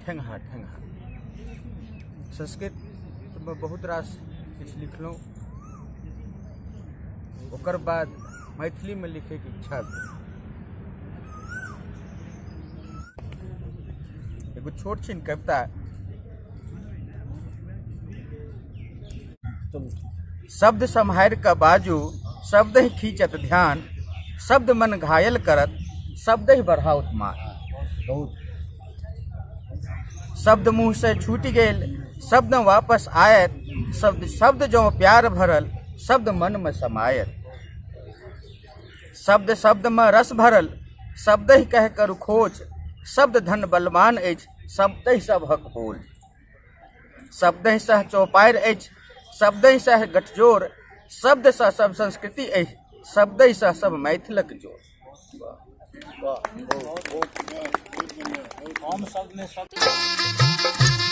ठेंगहा ठेंगहा। संस्कृतमे बहुत रास किछु लिखलहुँ। ओकर बाद मैथिलीमे लिखैके इच्छा भेल। एगो छोट छिन कविता। शब्द सम्हारि कऽ बाजू, शब्द ही खींचत ध्यान, शब्द मन घायल करत, शब्द ही बढ़ाओत मान। बहुत। शब्द मुंह से छूटि गेल, शब्द वापस आयत, शब्द शब्द जो प्यार भरल, शब्द मन में समायत। शब्द शब्द में रस भरल, शब्द ही कह कर खोज, शब्द धन बलवान अछि, शब्द ही सबहक बोल। शब्द ही सह चौपायर अछि, शब्द ही सह गठजोड़, शब्द सह सब संस्कृति अछि, शब्द ही सह सब मैथिलक जोड़। वाह, बहुत। कम शब्द में सब।